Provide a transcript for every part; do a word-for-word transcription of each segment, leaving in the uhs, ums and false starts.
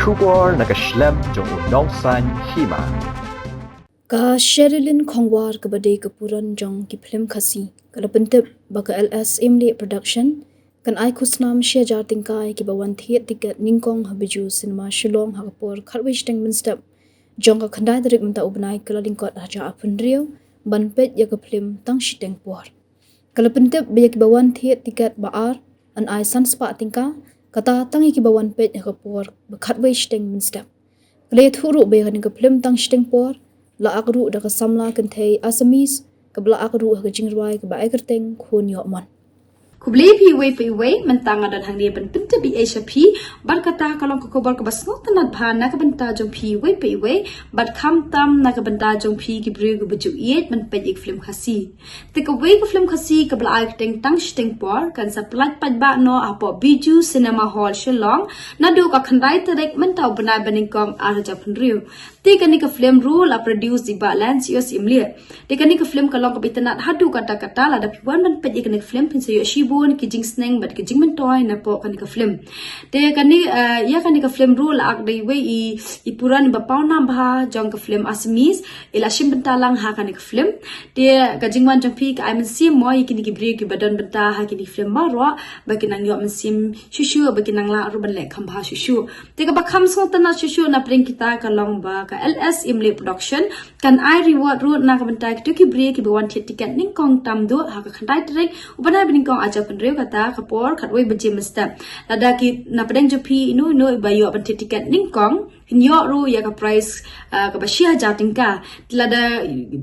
Khubor na ka shlem jong u Nongsaiñ Hima. Ka Sherilyn Khongwar kaba dei ka puran jong ki phlim Khasi ka la pyntip ba ka L S Imlieh Production kan ai khusnam shi hajar tyngka ïa kiba wan thied tiket nyngkong ha Bijou Cinema Shillong ha ka por khatwei shiteng mynstep jong ka khyndai tarik mynta u bnai ka la lyngkot hajar arphew hynriew ban peit ïa ka phlim tang shiteng por. Ka la pyntip ba ïa kiba wan thied tiket ba ar yn ai san spah tyngka, kata tang ïa kiba wan peit ha ka por ba khatwei shiteng mynstep. Ka la ïathuh ruh ba ïa kane ka phlim tang shiteng por la ak ruh da ka samla kynthei Assamese kaba la ak ruh ha ka jingrwai kaba ai kyrteng Khun Ïoh Mon. Khublei phi iwei pa iwei, mynta nga don hangne ban pyntip ei ei sha phi. Bad kata ka long ka khubor kaba sngewtynnat bha na ka bynta jong phi iwei pa iwei, bad khamtam na ka bynta jong phi ki briew kiba ju ïeit ban peit ïa ka phlim Khasi. Te kawei ka phlim Khasi kaba la ai kyrteng Tang Shiteng Por kan sa pyllait paidbah noh hapoh Bijou Cinema Hall Shillong naduh ka khyndai tarik mynta u bnai ba nyngkong ar hajar arphew hynriew. Te kane ka phlim ruh la produce da i Bah Lancius Imlieh. Te kane ka phlim ka long kaba itynnat haduh katta katta, lada phi wan ban peit ïa kane ka phlim phin sa ïoh shibun ki jingsneng bad ki jingmyntoi napoh kane ka phlim. Te kane, eh, ïa kane ka phlim ruh la ak da iwei i, i puran ba pawnam bha jong ka phlim Assamese, i la shim bynta lang ha kane ka phlim. Te ka jingwan jong phi ka ai mynsiem mo ïa kine ki briew kiba don bynta ha kine ki phlim baroh ba ki nang ïoh mynsiem shuh shuh, ba ki nang lah ruh ban leh kham bha shuh shuh. Te kaba kham sngewtynnat shuh shuh na pdeng kita ka long ba ka L S Imlieh Production kan ai reward ruh na ka bynta kito ki briew kiba wan thied tiket nyngkong tam duh ha ka khyndai tarik u bnai ba nyngkong ar hajar arphew hynriew, kata ka por khatwei baje mynstep. Lada ki na pdeng jong phi ino ino iba ïoh ban thied tiket nyngkong, kin ïoh ruh ïa ka prize, ah, kaba shi hajar tyngka. Lada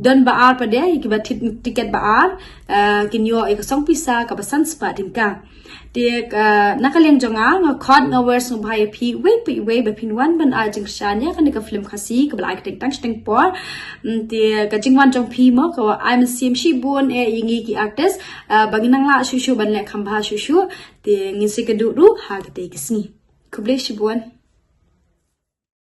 don ba ar pat de, ïa kiba thied tiket ba ar, ah, kin ïoh ïa ka song pisa kaba san spah tyngka. Te, ah, na ka liang jong nga, nga khot nga wer sngewbha ïa phi iwei pa iwei ba phin wan ban ai jingkyrshan ïa kane ka phlim Khasi kaba la ai kyrteng Tang Shiteng Por. Mm, te ka jingwan jong phi mo ka ai mynsiem shibun eh ïa ngi ki artist, ah, ba ngin nang lah shuh shuh ban leh kham bha shuh shuh. Te ngin sa ïakynduh ruh ha katei ka sngi. Khublei shibun.